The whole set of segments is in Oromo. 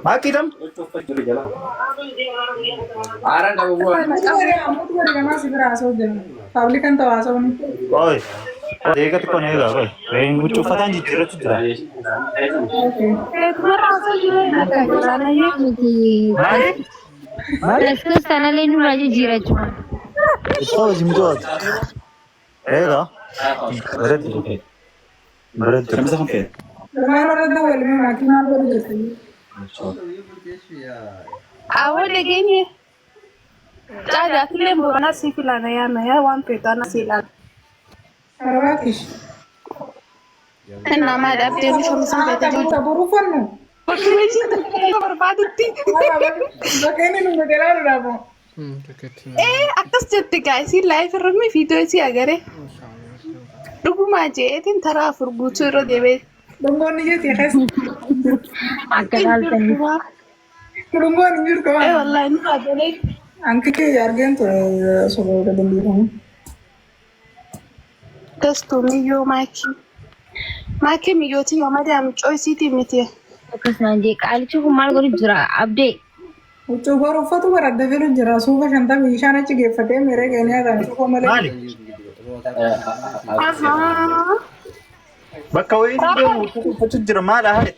Maakii tam? Aaraan qabu bu'aa. Mutu godhe namaa si bira haasa'u jira. Paablikan ta'u haasa'uun. Qoy. Deega xiqqoo na eegaa qoy. Reeyin huccuu uffataan jijjiirrachuu jira. Maali? Kristos tanallee nurraa jijjiirachuu. Ittoo hojii mijooti. Eegaa. Biratti dhufe. Biratti dhufe. Lamaan irra dawwalime maatii maal godhu jirti? Awwa dhageenye. Caali atillee boranaa sii filaana yaana yaa waan feetu ana sii ilaala. Arabaakish. Innaa maal abdee bishaan isin feete jiru. Bakka boruu fannu. Bakka barbaadutti. Bakka inni nu godhe dhaabu. Ee akkas jette gaa isiin laayif irra mi viidiyoo isii agaree. Dhugumaa jeetiin taraa afur guutuu irra deebee. Dhungoon ni jirti keessa. Akka laaltanii. Dhungoon hin jirtu Ee waan. wallaahi nurraa galee. Anki kee argeen ture osoo dandeeffame. Gastuu miyyoo maakii. Maakii miyyootii yoo madaam coisiitii miti. Akkas naan jee qaalichi kun maal godhu jira abdee. Huccuu boru uffatu bara adda filu jira. Suufa 50 shan achi geeffatee miree keenyaa kan suufa malee. Maali? Ahaa. Bakka wayii deemu huccuu uffachuu jira maal haali?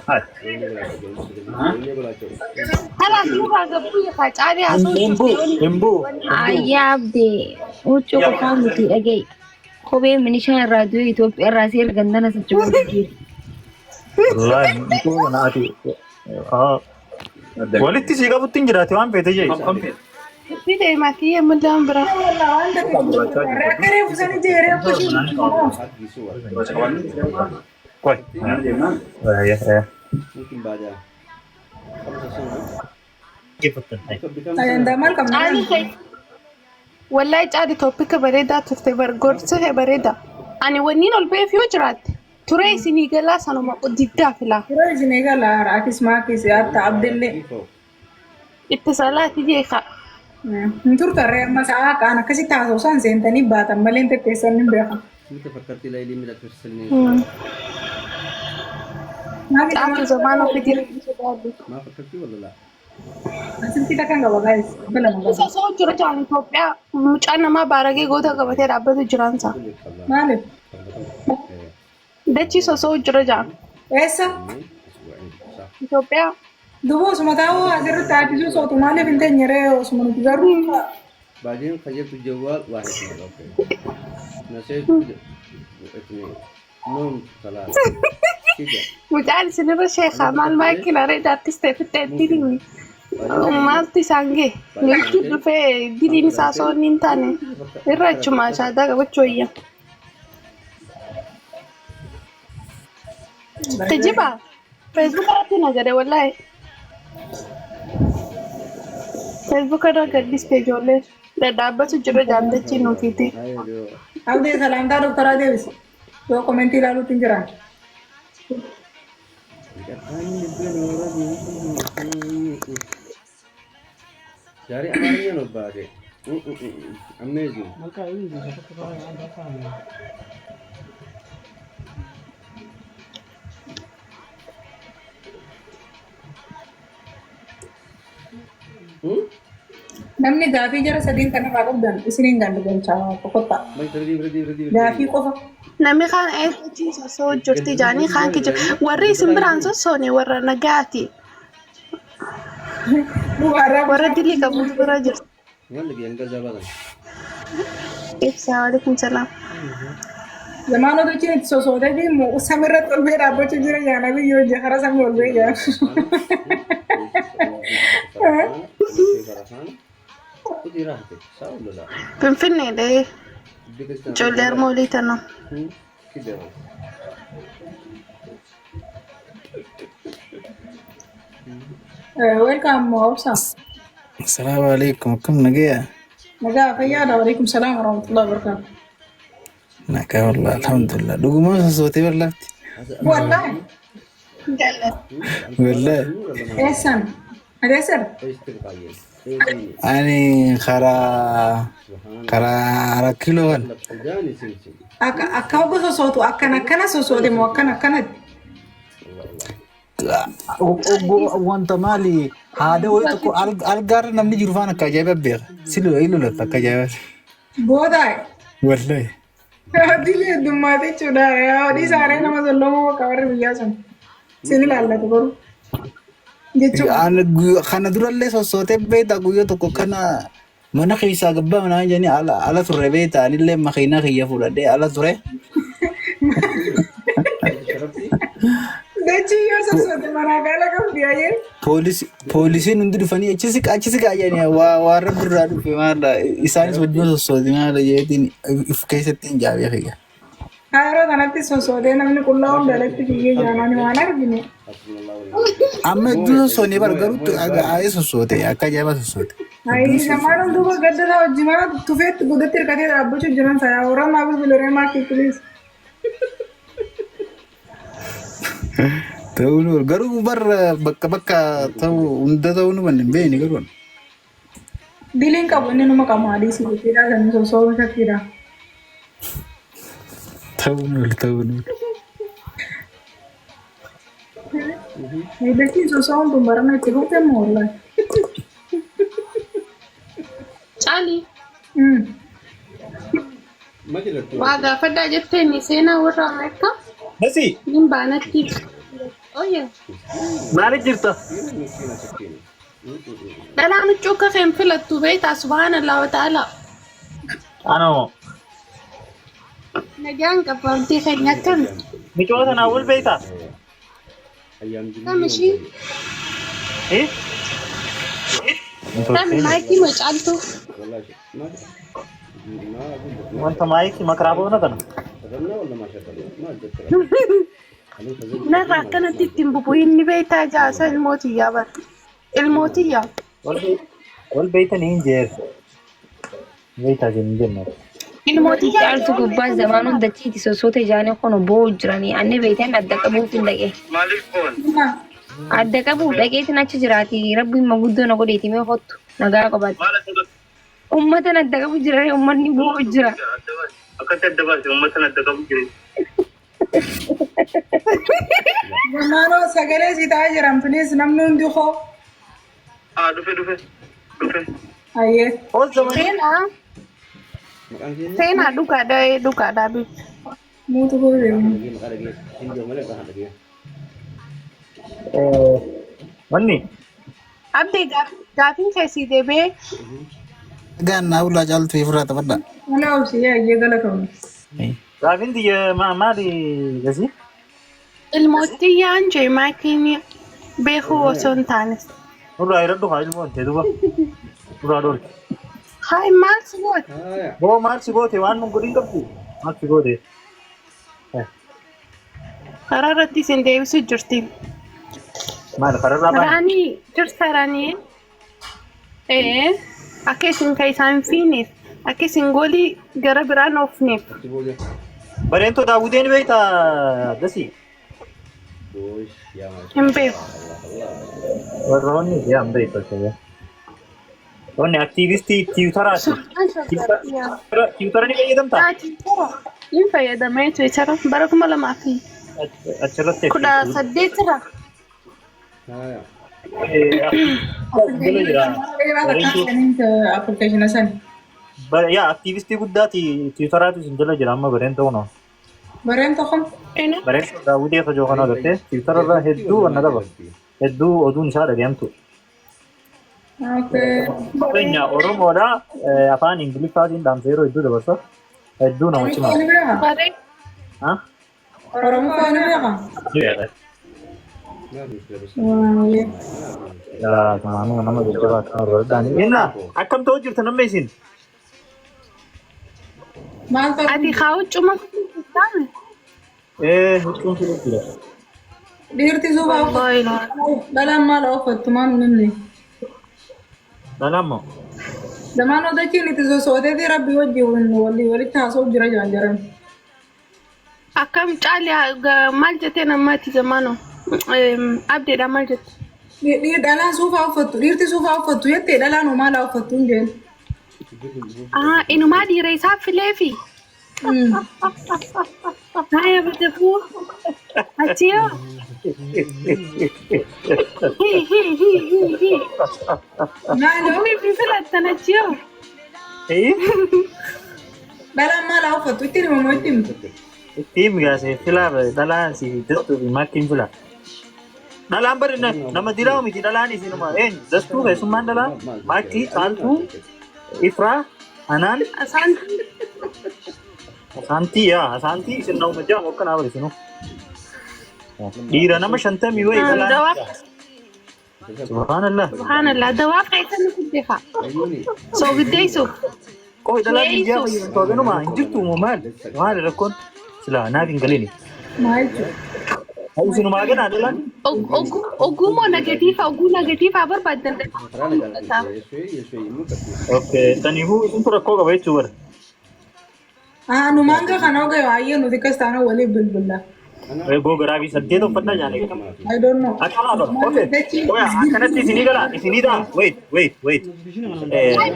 Haali. Kalaas nurraa gabbuu yaa caalii haasoo Hin bu'u. Hin bu'u. Ayyaa abdee huccuu qofaa miti dhaga'i. Kophee minishaan irraa du'e Itoophiyaa irraa seera gandana socho'uu jira. Wallaahi huccuu kana ati. Walitti sii qabutti hin jiraate waan feete jee. Itti deemaa kiyya mul'aan bira. Waan ta'eef akka reefu sani jeeree akka isheen Qoy. Ajandaa maal qabna? Caalii kee wallahi caali toppika bareedaa turte bar gorsa kee bareeda. Ani wanniin ol ba'eef yoo jiraatte turee isinii galaa sanuma diddaa filaa. Yeroo isin eegala atis maakis hatta abdellee. Itti salaati jeeqa. Hin turtarree amma sa'aa kaan akkasitti haasa'u isaan seentanii baatan malee hin tetteessan hin beekan. Maakis Caatu zamaana ofii sodaadhu. Silkii takkan qaba guys. Bilama qaba. Isa osoo jiru jaan Itoophiyaa mucaan namaa baaragee goota qabatee dhaabbatu jiraansa. Maaliif? Dachii sosoo jira jaan. Eessa? Itoophiyaa Duuba osuma taa'uu asirratti haadhisuu sootu maaliif hin teenye ree osuma nuti garuu بعدين خجلت الجوال واحد اثنين اوكي نسيت اثنين نوم ثلاثة كده Mucaan isinirra sheekaa maal maakiin areeda artistee fittee diliin maaltu isaan ga'e milki dhufee diliin isaa osoo inni hin taane irra achumaa shaadaa qabachuu wayya. Kijiba feesbuuk irratti na jedhe wallaahi feesbuuk irra gaddiste ijoollee dhadhaabbatu jira jaamtachi nuufiiti. ايوه Abdee salaamtaa doktoraa deebisi. Yoo komentii ilaaluutti hin jiran. ዛሬ አማርኛ ነው ባዴ አሜዚንግ። Namni gaafii jara sadiin kanarraa qabdan isiniin gandu galchaa qoqqotta. Gaafii qofa. Namni kaan eessachi sosoo jirti jaanii kaan kijiba warri isin biraan sossoone warra nagaati Dhugaarraa warra dilii qabutu bira jirti. Ibsaa waalaikum salaam. Zamaanota ichiin itti sosootee fi samirratti ol ba'ee dhaabbachuu jira jaana biyyoo jahara samii ol ba'ee jira. Finfinneedha ijoollee harmoolii tana. Welcome Obsa. Assalamu alaikum. Akkam nagaya? Nagaa fayyaadha. Waalaikum salaam warahmatullahi wabarakatuh. Nagaa wallah alhamdulillah. Dhuguma sosootee bar lafti. Wallahi. Wallahi. Eessan? Ati eessadha? Ani karaa Arat Kiiloo kana. Akka hogga sosootu akkan akkana sosoote moo akkan akkanatti? Wanta maali haada wayii tokko algaarra namni jiru faana akka ajaa'iba beeka. Si lolatta akka ajaa'ibaati. Booda Wallahi. Dili heddummaate jechuudha. Hodhii isaanii nama sollomoo bakka warri biyyaa sun. Sin ilaallatu garuu. Jechuudha. Kana durallee sossootee beektaa guyyaa tokko kana mana keessaa gabbaa manaa jedhanii ala ala turre beektaa anillee makiinaa kiyya fudhadhee ala ture. Dachii yoo sossoote manaa gaala qabdi ayyee. Poolisiin hundi dhufanii achi siqaa jedhanii waa waan rabbi irraa dhufe maala isaanis wajjin sossooti maala jeetiin if keessatti hin jaabee kiyya. Yeroo kanatti sossootee namni qullaa hunda alatti fiigee jaanaan waan argine. Amma hedduu sossoonee bar garuu aayee sossoote akka ajaa'iba sossoote. Ayi shamarran duuba gadda hojii mana tufeetti godatti hirkatee dhaabbachuu jiran sayaa horamaa bilbilee maakii please. Ta'uu nu garuu bar bakka bakka ta'uu hunda ta'uu nu banne hin beekni garuu. Diliin qabu inni numa qabu haadhiisi jechuudha kan soosoo shakkiidha. Ta'uu nu ta'uu nu. Dachiin soosoo tun barana itti dhufte moo wallahi. Caalii waa gaafadhaa jetteen seenaa warra Ameerikaa Nasi nin baanatti. Ooyye maaliif jirta? Dhalaan huccuu akka keen filattu beektaa subhaanallah wa ta'ala. Anoo Nagaan qabamtee keenya akkami? Micoo tanaa wal beektaa? Kam ishii? Eh? Kami maayikii moo caaltuu? Wanta maayikii makaraa boona tana. Narra akkanatti ittiin bubu'in ni beektaa jaasa ilmootiyyaa bara. Ilmootiyyaa. Wal beektanii hin jeer. Beektaa hin jenne. Ilmootiyyaa. Caaltu gubbaa zamaanuun dachiiti sossoota ijaanii kun boo'u jiranii anni beektan adda qabuuf hin dhaqe. Adda qabuuf dhaqeetiin achi jiraati rabbiin maguddoo na godheeti mee kottu nagaa qabaatti. Ummatan adda qabu jira ummanni boo'u jira. Akkatti adda baase uummata adda qabu jira. Zamaanoo sagalee si ta'aa jiran please namni hundi koo. Haa dhufe dhufe dhufe. Ayyee. Ol zamanii. Seenaa. Seenaa dhugaadha dhugaadha bicha. Muutu gootee. Wanni Abdii gaafiin keessii deebi'ee Nagaan naa ulaa caaltu ifirraa taphadhaa. Mana obsi ayyee galatoomne. Gaafiin tiyya maali gasi? Ilmootiyyaan jee maakiin beekuu osoo hin taane. Nurraa hiradhu haa ilmoon tee duba. Nurraa dhoorki. Haay maal si goote? Boo maal si goote waan nun godhin qabdu? Maal si goote? Karaa irratti isin deebisuu jirti. Maal kararraa baane? Raanii jirta raanii. Ee akka isin ka isaan fiineef akka isin goolii gara biraan oofneef. Bareentoo daawwiteen beektaa gasi? Hin beeku. Warroonni yaa hin beektu akkasii. Wanni aktiivistii tiwutaraati. Sultaan Shaggar. Tiwutara ni fayyadamtaa? Ni fayyadamee Tiwutara bara kuma lamaa fi Achirratti kudha saddeet irra. jira. Appilikeeshina sani. Yaa aktiivistii guddaati tiwutaraatu isin jala jira amma bareentoo kunoo. Bareen tokko. Bareentoo daawwitee kajoo kana agartee tiwutara irra hedduu wanna qaba. Hedduu oduun isaa dhaga'amtu. Keenya Oromoodha afaan Ingiliffaatiin dhaamsa yeroo hedduu dabarsa. Hedduu nama cimaa. Ni beeka. Baree Oromoo ni beeka. Nama jajjabaa kana barbaadani. Inna akkam ta'u jirta namni isin? Maal ta'u? Ati haa huccuma taane. Huccuun filu jira. Dhiirti suufaa uffatu. Dhalaan maal uffattu maal hin himne. Dhalaan moo? Zamaan odachiin itti sossooteeti rabbi wajjin walii walitti haasa'u jira jiran jiran. Akkam caali maal jettee namatti zamaanoo? Abdeedha maal jette? Dhalaan suufaa uffattu dhiirti suufaa uffattu jettee dhalaan hoo maal uffattu hin jeen. Inumaa dhiira isaa fileefi. Haya bitafuu. Achi yoo. Maaloo Ofii filattan achi yoo. Eh? Dhalaan maal haa uffattu? Ittiin himamoo itti himtu? Itti himi gaasee filaa dhalaan si dastuu fi maakkiin filaa. Dhalaan bari nama diraa miti dhalaan isinuma eenyu dastuu keessummaan dhalaa maakkii caaltuu ifraa anaan Asaantii. asaantii yaa asaantii isin nama jaamu akkanaa bari isinuu. Dhiira nama shantamii wayi dhalaan. Dawaa Subhaanallah. subhaanallah dawaa keessa ni guddifa. Soogiddeessuuf. Qoy dhalaan biyyaa fayyadamtu haganuma hin jirtu moo maal? Maali rakkoon? Silaa naaf hin galini. Maal jechuudha? Isinuma haganaa dhalaan? Oguu moo nagatiifa oguu nagatiifa barbaaddan mul'ata. Okay, saniifuu isintu rakkoo qaba jechuu bara. Ah, numaan ga kana oge baay'ee nuti akkas taana waliif bilbilla. Eegoo garaa fi saddeet uffannaa nyaanne. I don't know. Akkana bara. Okay. Oya akkanatti isinii gala isinii ta'a. Wait wait wait.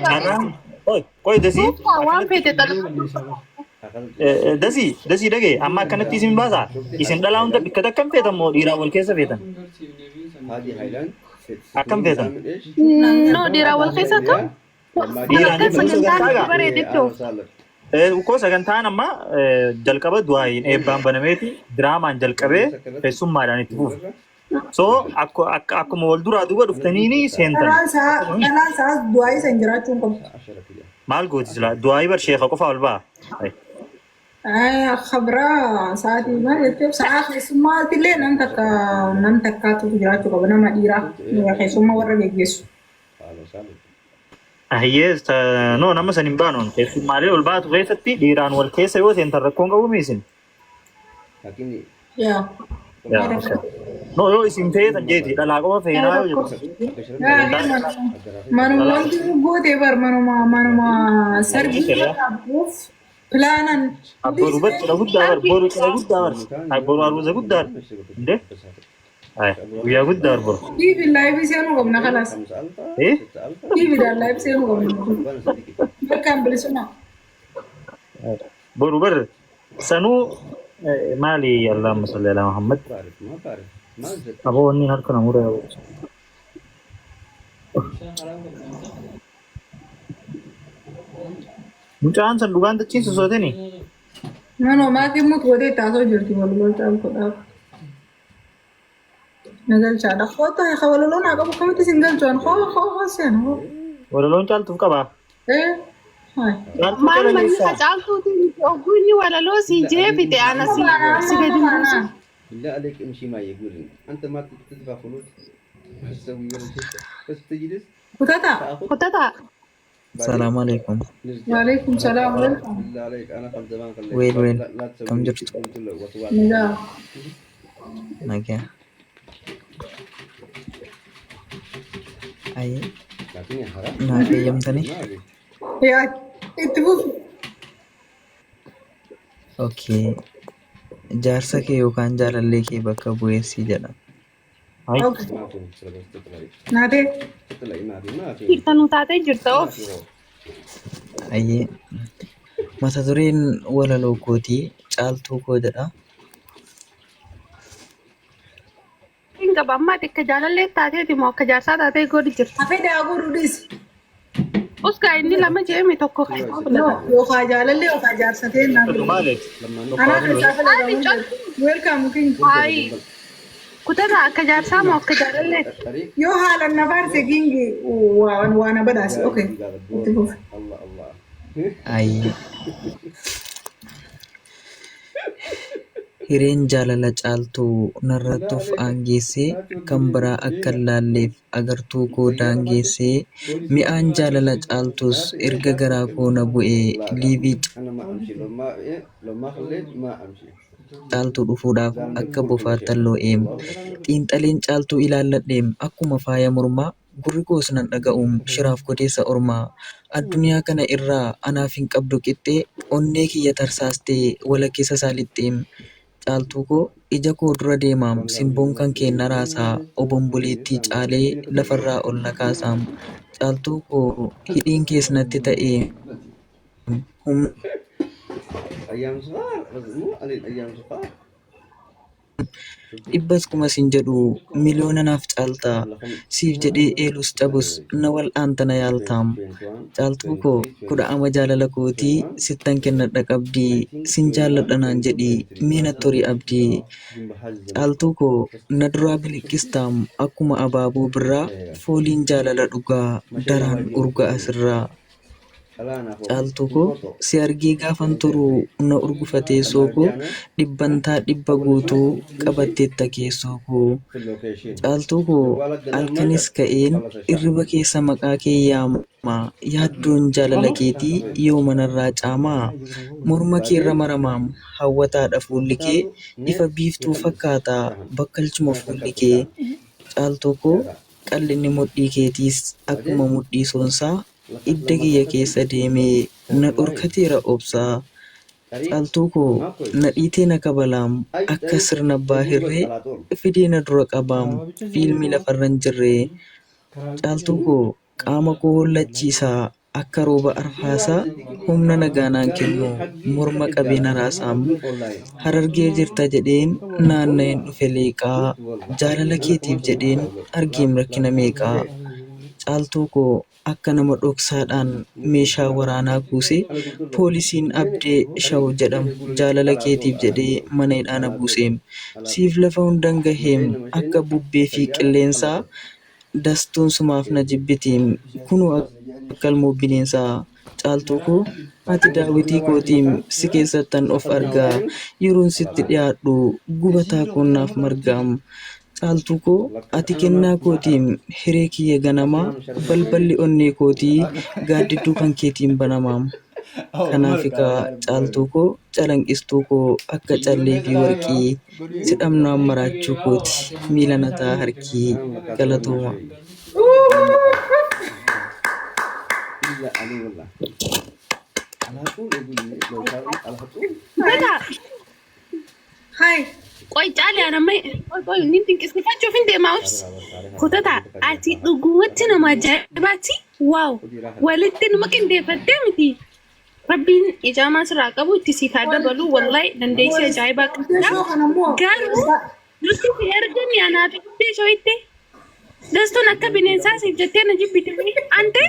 Carraan qoy qoy dasii Waan feete xalafa. Dasii dasii dhagee amma akkanatti isin baasa. Isin dhalaa hunda bikka takkan feetan moo dhiiraa wal keessa feetan? Akkam feetan? No dhiiraa wal keessa kam? Dhiiraan Akka sagantaan itti bareedetti oofu. Ukkoo sagantaan amma jalqaba du'aayin eebbaan banameeti diraamaan jalqabee keessummaadhaan itti fufe. So akkuma wal duraa duuba dhuftaniini seentan. Dhalaan isaa du'aa isa hin jiraachuu hin qabdu. Maal gooti silaa du'aayii bar sheeka qofa ol ba'a. Kabraa sa'aatii maal jechuuf sa'a keessummaatti illee nam takka nam takkaatu jiraachuu qaba nama dhiiraa keessummaa warra geggeessu. Ayyee no nama san hin baanoon keessummaalee ol baatu keessatti dhiiraan wal keessa yoo seentan rakkoon qabu miisin. Yaa. No yoo isin feetan jeeti dhalaa qofa feenaa yoo jettu. Manuma wanti gootee bar manuma manuma sargii dhaabbuuf pilaanan. Boru bar cidha guddaa bar boru cidha guddaa bar boru aruuza guddaa inde guyyaa guddaa bar boru. TV live seenuu qabna kalas. Eh? TV dhaan live seenuu qabna. Bakkaan bilisummaa. Boru bar sanuu maali Allahumma salli ala Muhammad. Aboo wanni harka namuura yaa'u. Mucaan san dhugaan dachiin sosootini. Manuma maatii mutu godhee taasoo jirti waloloo caaltuudhaaf. Na galchaadha. Kootaa haa waloloo naa qabu kamitti isin galchuun hoo hoo hoo seena hoo. Waloloon caaltuuf qabaa. Eh. Hai. Caaltuu Maal manni calaleessaa. facaaltuutiin oguu inni walaloo sii jee fite ana si si gadi hin buusu. بالله عليك امشي معي قول انت ما تدفع فلوس ما تسوي ولا شيء بس تجلس Kutataa. تاخذ Kutataa. السلام عليكم. Waalaikum salaam. Welcome. بالله عليك انا قبل زمان خليت وين وين لا, لا تسوي كم جبت قلت له وتوعد Nagaa. نجا أي لكن يا حرام ما قيمتني ما أبي. Yaa itti fufi. Okay, jaarsa kee yookaan jaalallee kee bakka bu'eessii jedha. Ay. Okay. ما في بس تطلعي Naatee. تطلعي ما في ما في Jirta nu taatee jirta ما of. في روح Ayyee mata dureen walaloo kootii caaltuu koo jedha. Hin qaba amma ati akka jaalallee taateeti moo akka jaarsaa taatee godhi jirta. Hafee daakuu dhudhiisi. Usgaa inni lama jeeme tokko kan No, filata. yookaan jaalallee yookaan jaarsa ta'e naan Fedhu maali? لما Anaa نخرج keessaa Maali filatamuu caaltuu? Welcome king. Hayi. Kutataa akka jaarsaa moo akka jaalallee? الطريق Yoo haalaan na faarse kingi waan waan na badhaase. يا Okay. قلبي قاعد Itti تقول fufi. الله الله Ayyee hireen jaalala caaltuu narratti بالله of عليك aangeessee لا kan توديني biraa akka hin ليلى laalleef agartuu koo سيارة ما daangeessee بوليس mi'aan ما jaalala caaltuus erga garaa koo na bu'ee لا لا liivii انا ما امشي لو ما إيه لو ما خليت ما امشي caaltuu dhufuudhaaf زعلان akka كل bofaatti شيء alloo'eem. والله Xiinxaleen caaltuu ilaalladheem akkuma faaya mormaa gurri koos nan dhaga'uum shiraaf godeessa ormaa. Addunyaa kana irraa anaaf hin qabdu qixxee onnee kiyya tarsaastee walakkeessa saalixxeem. Caaltuu koo ija koo dura deemaam simboon kan kee na raasaa obomboleettii caalee lafarraa ol na kaasaam. Caaltuu koo hidhiin kees natti ta'ee humna ايام صغار بس مو قليل ايام صغار Dhibbas kumas hin jedhu miliyoona naaf caalta. Siif jedhee eelus cabus na wal'aanta na yaaltaam. Caaltuu koo kudha'ama jaalala kootii sittan kennadha qabdii sin jaalladha naan jedhi mee natti horii abdii. Caaltuu koo na duraa biliqqistaam akkuma abaaboo birraa fooliin jaalala dhugaa daraan urga'a sirraa. Caaltuu koo si argee gaafan turu na urgufa teessoo koo dhibbantaa dhibba guutuu qabatteetta keessoo koo. Caaltuu koo halkanis ka'een irriba keessa maqaa kee yaama yaaddoon jaalala keetii yooma narraa caamaa morma keerra maramaam hawwataadha fuulli kee ifa biiftuu fakkaata bakkalchuma fuulli kee. Caaltuu koo qal'inni mudhii keetiis akkuma mudhii soonsaa idda kiyya keessa deemee na dhorkateera obsaa. Caaltuu koo na dhiitee na kabalaam akka sirna abbaa hirree fidee na dura qabaam fiilmii lafarra hin jirree. Caaltuu koo qaama koo hollachiisaa akka rooba arfaasaa humna nagaa naan kennu morma qabee na raasaam. Harargee jirta jedheen naanna'een dhufe leeqaa jaalala keetiif jedheen argeem rakkina meeqaa. Caaltuu koo akka nama dhoksaadhaan meeshaa waraanaa kuusee poolisiin Abdee Shaw jedhamu jaalala keetiif jedhee mana hidhaa na buuseem. Siif lafa hundan gaheem akka bubbee fi qilleensaa dastuun sumaaf na jibbitiim kunoo akka ilmoo bineensaa. Caaltuu koo ati daawwitii kootiim si keessattan of argaa yeroon sitti dhiyaadhu gubataa koon naaf margaam. Caaltuu koo ati kennaa kootiim hiree kiyya ganamaa balballi onnee kootii gaaddidduu kan keetiin banamaam. Kanaaf egaa caaltuu koo calanqistuu koo akka callee fi warqii si dhabnaan maraachuu kooti miila na ta'a harkii galatooma. Bata Hai. qoy caali ana amma qoy qoy inni dinqisiifachuuf hin deemaa obsi. Kutata ati dhugumatti nama ajaa'ibaati. Waaw walitti numa qindeeffattee miti. Rabbiin ijaamaa sirraa qabu itti siif haa dabalu wallahi dandeessii ajaa'ibaa qabda. Shoo kana immoo Garuu nuti si ergani anaaf itti shoo'itti. Dastuun akka bineensaa siif jettee na jibbite ante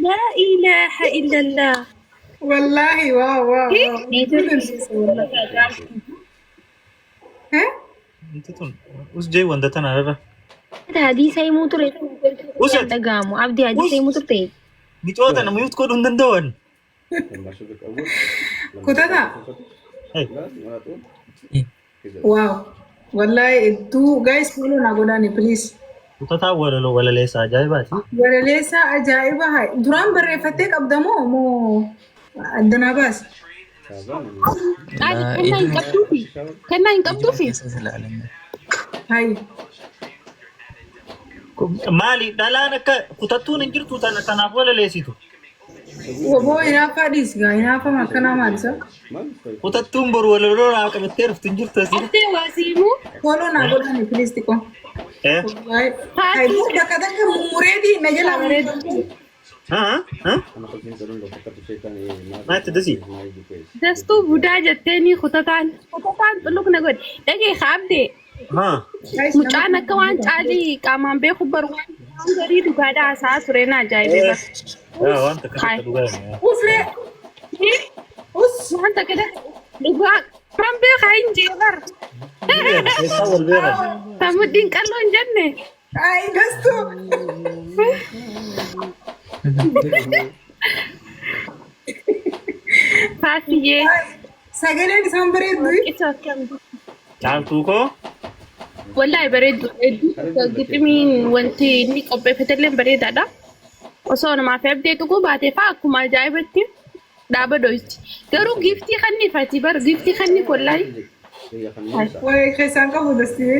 laa ilaaha illallah. Wallaahi waaw waaw waaw. Eh? Wanti tun us jee wanta tana irra. Hadiisa himuu ture. Usat. Dhaga'amu. Abdii hadiisa himuu turte. Micoota nama yuut godhuu hin danda'an. Kutata. Hey. Waaw. Wallaahi hedduu guys follow naa godhaani please. Kutataa walaloo walaleessa ajaa'ibaati. Walaleessaa ajaa'iba haa. Duraan barreeffattee qabda moo moo addanaa baasi? Caali kennaa hin qabduufi. Kennaa hin qabduufi. Hai. Maali dhalaan akka kutattuun hin jirtu tana tanaaf walaleessitu. Woboo hinaaffaa dhiisi gaa hinaaffaa akkanaa maal isa? Kutattuun boru walaloo naa qabattee dhuftu hin jirtu asii. Abdee waa siimuu. Follow naa godhaani please xiqqoo. Eh? Wallaahi. Hai dur bakka takka mummureetii na jalaa mummureetii. Haa? Haa? Maatti dasi? Dastuu budaa jettee ni kutataan. Kutataan xuluq na godhe. Dhagee kaabdee. Haa? Guys, Mucaan akka waan caalii qaamaan beeku baru waan garii dhugaadhaa haasa'aa ture na ajaa'ibee bara. Yaa waan takka takka dhugaa hime. Usree. Us. Waan takka takka dhugaa qaamaan beekaa hin jee bara. Keessaa wal beekan. Samuddiin qalloo hin jenne. Ai dastuu. Faatiyyee. Sagaleen isaan bareeddu. Isa akkam. Caaltuu koo Wallaahi bareeddu hedduu giximiin wanti inni qopheeffatellee bareedaadha. Osoo namaaf abdee tuquu baate fa'aa akkuma ajaa'ibatti dhaaba dho'isti. Garuu giiftii kanniif ati bar giiftii kanniif wallaahi. Waa'ee keessaan qabu dastii.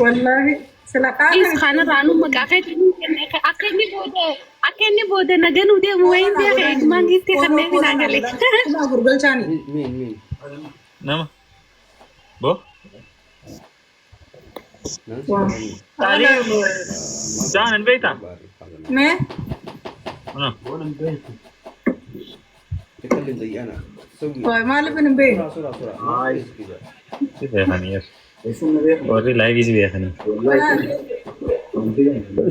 Wallaahi. Sila Is qaama. kanarraa nu maqaa keetiin hin kenne akka inni booda naganuu deemu wayiin beeka eegumaan giiftii kanneen finaa gale. Kuma afur galchaani. nama. Bo? Waaw. Caalii jaan hin beektaa? Mee? Ano? Waay maaliif hin beekne? Si beekanii yes. Warri live si beekanii.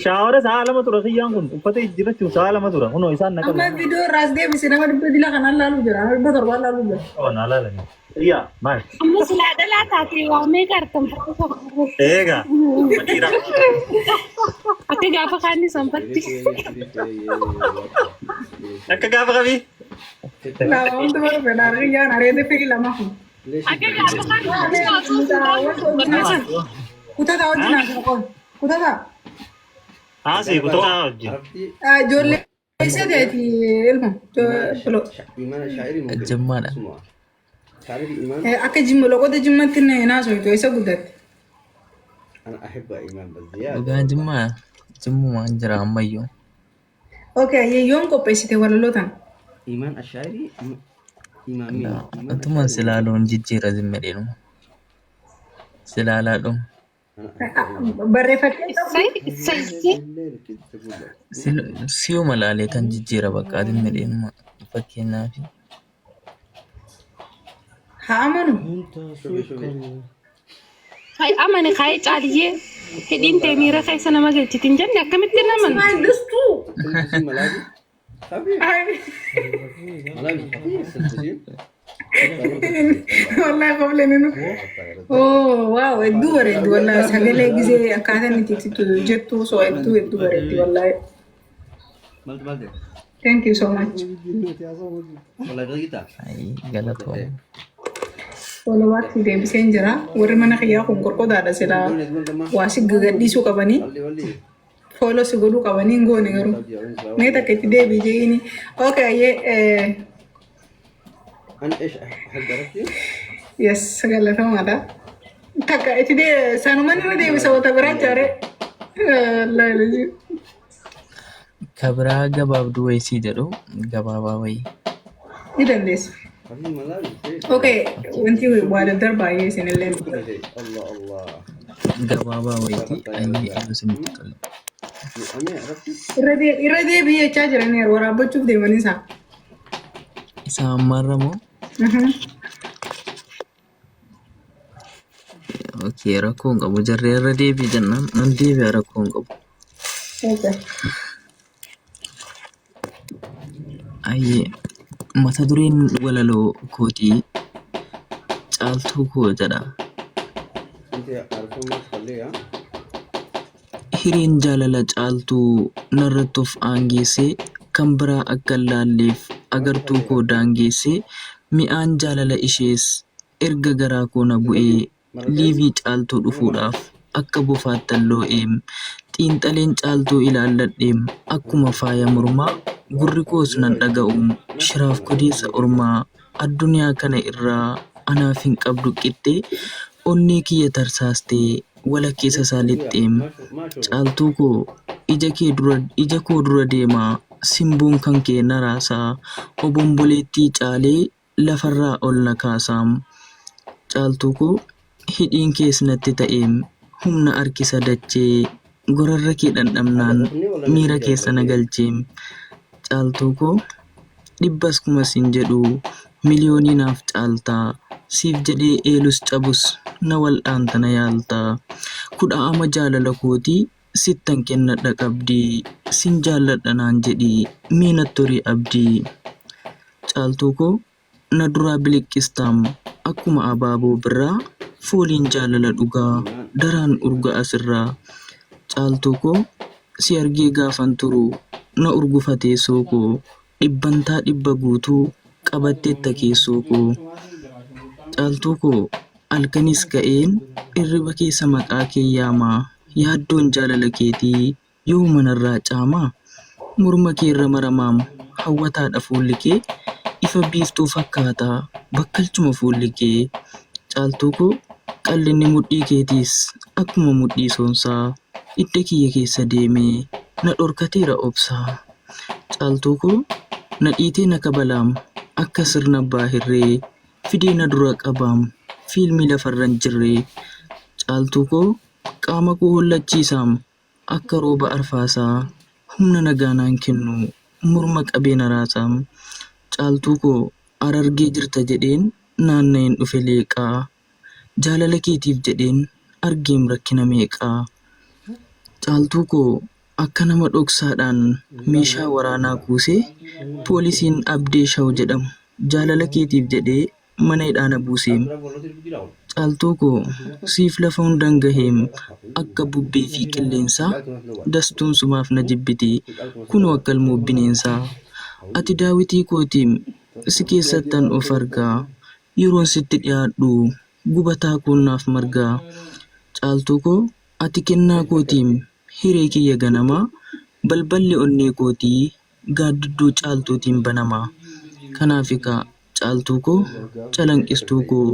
Shower sa'a 2 tura kiyyaan kun uffata jijjiirrachuuf sa'a 2 tura. Kunoo isaan na Amma qabu. viidiyoo irraas deebise nama dhibba dila kanaan laaluu jira. Nama 700 laaluu jira. Oo naa laalanii. Iyyaa maal? Amma silaa dhalaa taate waa meeqa argam Eegaa. Amma dhiira. Akka gaafa kaanni sanfatti. Akka gaafa qabii. Lama hundi bara fedhaa riyyaan areeda firii lama kun. Akka gaafa kaanni Kutataa wajjin haasa'u qofa. Kutataa. Haasii kutataa wajjin. Ijoollee isa ta'eeti ilma. Jimmaadha. Akka jimma loqota jimmatti naasoo isa guddatte. Dhugaa jimmaa jimmumaan jira ammayyuu. Okay, yoom qopheessite walaloo tana? Utuman silaaluun jijjiira zimmedheedhuma. Silaalaadhuma. Barreeffattee Issay issay Siyuma laalee tan jijjiira bakka zimmedheedhuma fakkeenyaaf. Haa amanu. Hay amane kaayee caaliyyee hidhiin tee miira keessa nama galchiti hin jenne akkamitti hin amanu? Maal dustuu? Wallahi qableen nu. Oh wow hedduu bareeddi wallahi sagalee gisee akkaataa inni itti jettu osoo hedduu hedduu bareeddi wallahi. Thank you so much. Ay galatooma. Walawaatti deebiseen jira. Warri mana kiyyaa kun qorqotaadha silaa waa si gagadhiisuu qabanii follow si godhuu qabanii hin goone garuu. Mee takka itti deebii jeeni. Okay ayyee yes galatamaadha. Takka itti dee sanuman irra deebisa wata biraa jaare. Wallahi. Kabiraa gabaabduu wayisii jedhu gabaabaa wayii. Ni dandeessu. Okay, wanti waa daddarbaa baay'ee isinillee. Gabaabaa wayiiti ayyee yoo isinitti tole. Irra deebii jechaa jiranii waraabbachuuf deemanii isaa. Isa ammaarra moo? Okay, rakkoo hin qabu. Jarri irra deebii jennaan nan deebi'a rakkoo hin qabu. Okay. Ayyee mata dureen walaloo kootii caaltuu koo jedha. Hireen jaalala caaltuu narratti of aangeessee kan biraa akka hin laalleef agartuu koo daangeessee mi'aan jaalala ishees erga garaa koo na bu'ee liivii caaltuu dhufuudhaaf akka bofaattan loo'eem xiinxaleen caaltuu ilaalladheem akkuma faaya mormaa gurri koos nan dhaga'uum shiraaf kodeessa ormaa addunyaa kana irraa anaaf hin qabdu qixxee onnee kiyya tarsaastee walakkeessa isaa lixxeem caaltuu koo ija kee dura ija koo dura deemaa simboon kan kee na raasaa obomboleettii caalee lafarraa ol na kaasaam caaltuu koo hidhiin kees natti ta'eem humna harkisa dachee gorarra kee dhandhamnaan miira keessa na galcheem caaltuu koo dhibbas kumas hin jedhu miliyoonii naaf caaltaa siif jedhee eelus cabus na wal'aanta na yaaltaa kudha ama jaalala kootii sittan kennadha qabdii sin jaalladha naan jedhii mee natti horii abdii caaltuu koo na duraa biliqqistaam akkuma abaaboo birraa fooliin jaalala dhugaa daraan urga asirraa caaltuu koo si argee gaafan turu na urgufa teessoo koo dhibbantaa dhibba guutuu qabatteetta keessoo koo caaltuu koo halkanis ka'een irriba keessa maqaa kee yaamaa yaaddoon jaalala keetii yoo manarraa caamaa morma kee irra maramaam hawwataadha fuulli kee ifa biiftuu fakkaataa bakkalchuma fuulli kee caaltuu koo qal'inni mudhii keetiis akkuma mudhii soonsaa hidda kiyya keessa deemee na dhorkateera obsaa caaltuu koo na dhiitee na kabalaam akka sirna abbaa hirree fidee na dura qabaam fiilmii lafarra hin jirree caaltuu koo qaama koo hollachiisaam akka rooba arfaasaa humna nagaa naan kennu morma qabee na raasaam caaltuu koo Harargee jirta jedheen naanna'een dhufe leeqaa. Jaalala keetiif jedheen argeem rakkina meeqaa. Caaltuu koo akka nama dhoksaadhaan meeshaa waraanaa kuusee poolisiin Abdee Shaw jedhamu jaalala keetiif jedhee mana hidhaa na buuseem. Caaltuu koo siif lafa hundan gaheem akka bubbee fi qilleensaa dastuun sumaaf na jibbiti kunoo akka ilmoo bineensaa. Ati daawitii kootiim si keessattan of argaa yeroon sitti dhiyaadhu gubataa koon naaf margaa. Caaltuu koo ati kennaa kootiim hiree kiyya ganamaa balballi onnee kootii gaaddidduu Caaltuutiin banama. Kanaafi kaa Caaltuu koo calanqistuu koo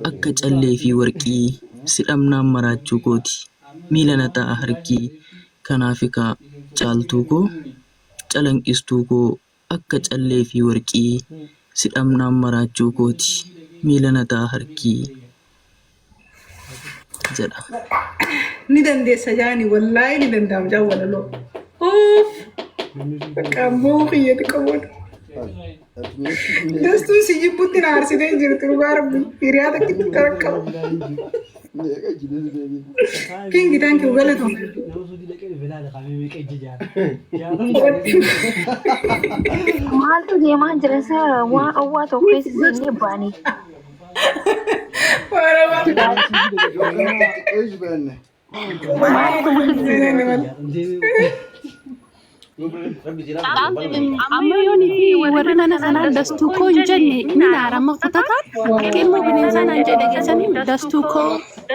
akka callee fi warqii si dhabnaan maraachuu kooti miila na ta'a harkii. Kanaafi kaa Caaltuu koo calanqistuu koo akka callee fi warqii si dhabnaan maraachuu kooti miila na ta'a harkii. Jedha. Ni dandeessa jaani wallaahi ni danda'am jaan walaloo. Uff bakka ammoo kiyyati qabuun. Dastuun si jibbutti na aarsitee jirti dhugaa rabbi hiriyaa takkitti taraqqabu. Kingi thank you galatoom. Maaltu deemaa jira isa waan dhowwaa tokko keessa seennee baane. Amma yoon fi warri mana sanaa dastuu koo hin jenne ni naara amma kutataan akka immoo bineensaa naan jedhe keessanii dastuu koo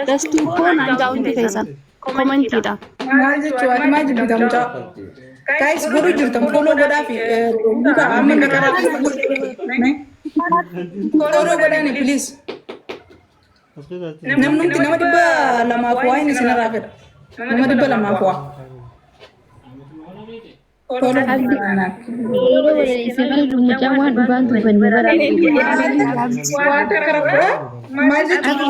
dastuu koo naan ja'a hundi keessan komantiidha. Maal jechuu ati maal jibbita mucaa? Guys godhu jirtan follow godhaa fi muka amma naqaraa follow godhaani please. Namnumti nama 200f waa inni isinirraa fedha. Nama 200f waa. Follow godhaa. Yeroo walaleessa kana mucaan waan dhugaan dubbanne bara. Waan takka rakkoo maal jechuudha?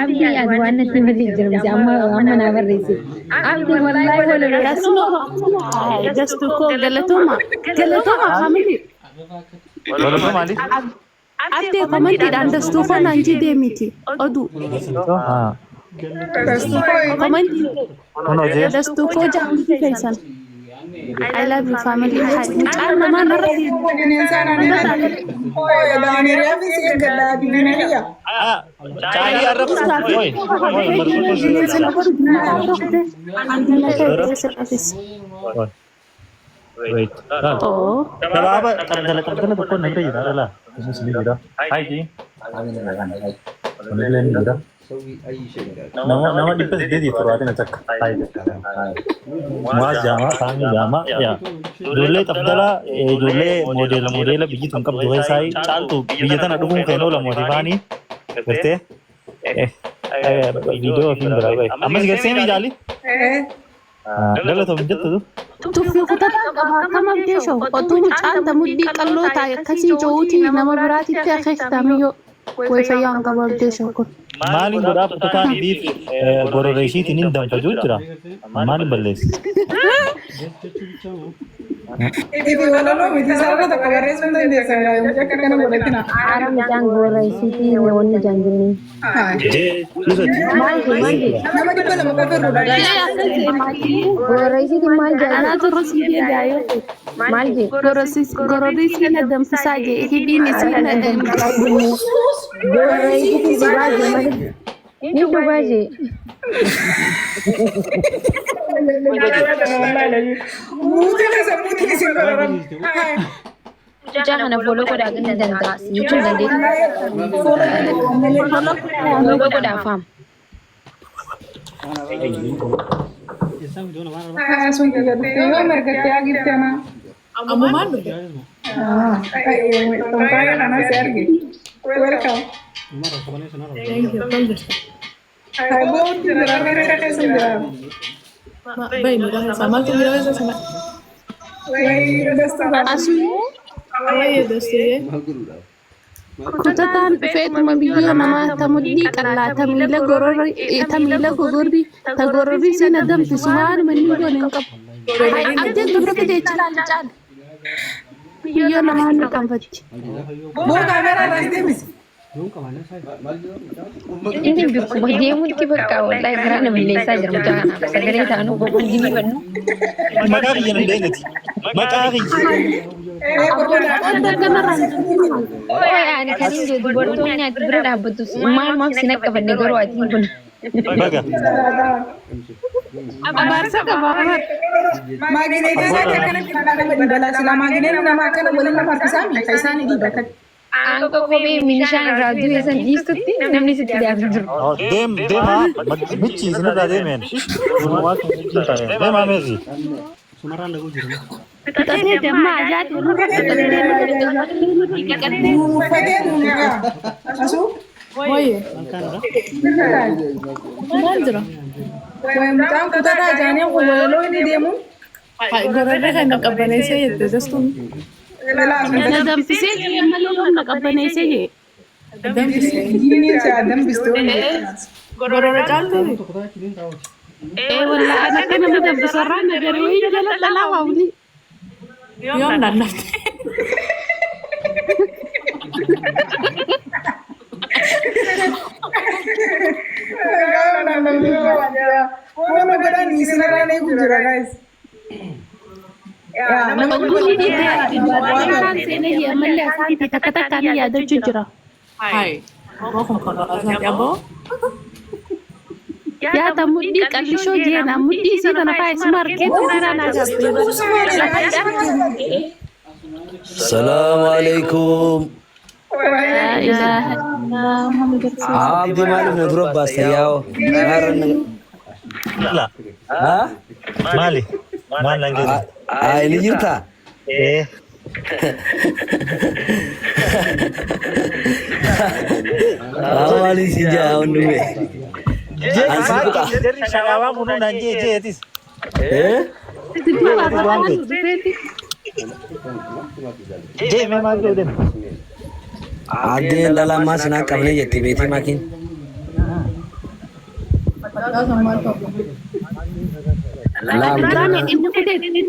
Abdii ati waan natti malee jira miti amma amma naa barreesse. Abdii wallaahi walaloo. Dastuu koo galatooma galatooma family. Walaloo maali? Abdee komantiidhaan dastuu koo naan jidee miti oduu. Komantii Kunoo jee. dastuu koo jaamti keessan. I love you family. Mucaan namaa narra Caalii arrabsa. Oi, oi, Wait. Oh. Gabaaba dhala dhala tokko na bira jira dhala. Kunis ni jira. Hai ji. Kunillee ni jira. Nama nama 871. Hai. Muaz Jaamaa, Saamii Jaamaa, yaa. Ijoollee xabdalaa, ijoollee moodeela moodeela biyyi tun qabdu keessaa caaltu biyya tana dhufuun kan oolamu ati faanii. Gartee? Viidiyoo ofiin biraa bahe. Ammas garsee mi jaali? Galatoom jettu tu. Tuffii kutataa qaba akkam abdee shoo otuu mucaan ta mudhii qalloo taa'e akkasii jo'uutii nama biraatitti akeektamiyyoo way fayyaa hin qabu abdee shoo kun. Maaliin godhaa kutataan biif gorora ishiitiin hin danfajuu jira. Maaliin balleessa? Ifi walaloo miti sarara tokko barreessuu hin dandeessan mucaa akkana godhatina. Haara mucaan goora isiitii wanni jaan jennee. Maal jee maal jee? Nama 200 qofa irra guys. Goora isiitiin maal jaa jee? Anaatu rosii deegaayoo. Maal jee? Gororri isii na danfisaa jee hidhiin isii na danfisaa. Goora isiitiin dhugaa jee malee. Ni dhugaa jee. Muutiin isa muutiin isin godharan. Mucaa kana follow godhaa ni danda'a. Jechuu hin dandeessu. Follow godhaa faam. Sun dhuftee yoo margattee agifte ana. Ammumaan dhufe. Tonkaayaa kana si arge. Welcome. Thank you. Akkam jirta? Bootti jira Ameerika keessa jira. Bayi miidhaa keessaa maaltu miidhaa keessa sana? Wayi dasta Asuu Wayyee dastuyyee. kutataan dhufeetuma biyyoo namaa ta mudhii qallaa ta miila gororri ta miila gogorri ta gororri isii na danfisu waanuma inni goone hin qabu. Hai abdeen dubra fidee chilaal caal. Biyyoo namaa nu qaanfatti. Boo kaameraa irraa as deebisi. Inni bikkuma deemutti bakka wallahi garaa na balleessaa jira mucaa kanaaf. Sagalee taanuu boqoon bannu. Maqaa kiyya nan deemati. Maqaa kiyya. Ee qorqodaa. Wanta kanarraa Ooy ani kan hin jedhu dubartoonni ati bira dhaabbattu maalumaaf sin akka fanne garuu ati kun. Baga. Abaarsa qaba abaar. Maagineetii isaati akkanatti nama dhiibalaa silaa maagineen nama akkana waliin nama harkisaami ka isaan dhiiba akkatti. Aangoo kophee milishaan irraa du'e san dhiistutti namni sitti dhiyaatu jiru. Deem deemaa michi isinirraa deemeen. Deemaa meesi. Fixatee damma ajaa'ibaa nurra fixatee dhiqattee. Uffatee duugaa. Asuu. Wayye. Maal jira? Wayi mucaan kutataa jaanii kun walaloo inni deemu. Gororri kan qabbaneessee jette dastuun. Na danfisee jee malee humna qabbaneessee jee. Danfisee. Diiniin si dambiste. Gororra caaltuu. Ee wallaahi ana akka nama danfisarraa na garee wayii jala dhalaa waawli. Yoom naannofte? Waan godhan isinirraan eegu jira guys. Nama Ogumni dhiibbaa seenee jee ammallee asitti takka takkaan yaadachuu jira. Hai. Aboo kun konkolaataa aboo. Yaata mudhii qal'ishoo jeena mudhii isii tana faa isuma argeetu irraa naa gaafte. Salaamu alaikum. Laa ilaaha illallah Muhammad rasuulullah. Abdi maaliif na dura baasta yaa'oo? La. Ha? Maali? Maal nan jedhu? Ay, ni jirtaa? Ee. Haa maaliif si jaa hundume? Ani si tuqa. Jarri shaqaawaan kun naan jee jeetis. Eh? Sidduu baafataa dhufeeti. Jee mee maal jedhu deema? Abdiin dhala ammaa sinaa qabnee jetti beetii maakiin. Laa Duraan inni kutee inni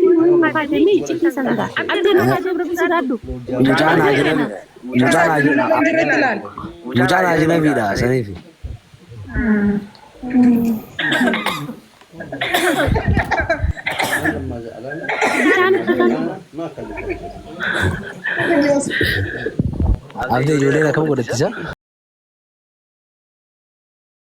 makaatee iccitii sana ta'a. Abdii nagaa jabra sodaadhu. Mucaan ajnabi mucaan ajnabi mucaan ajnabiidha saniif. Bishaan Abdii ijoolleen akkam godhattisa?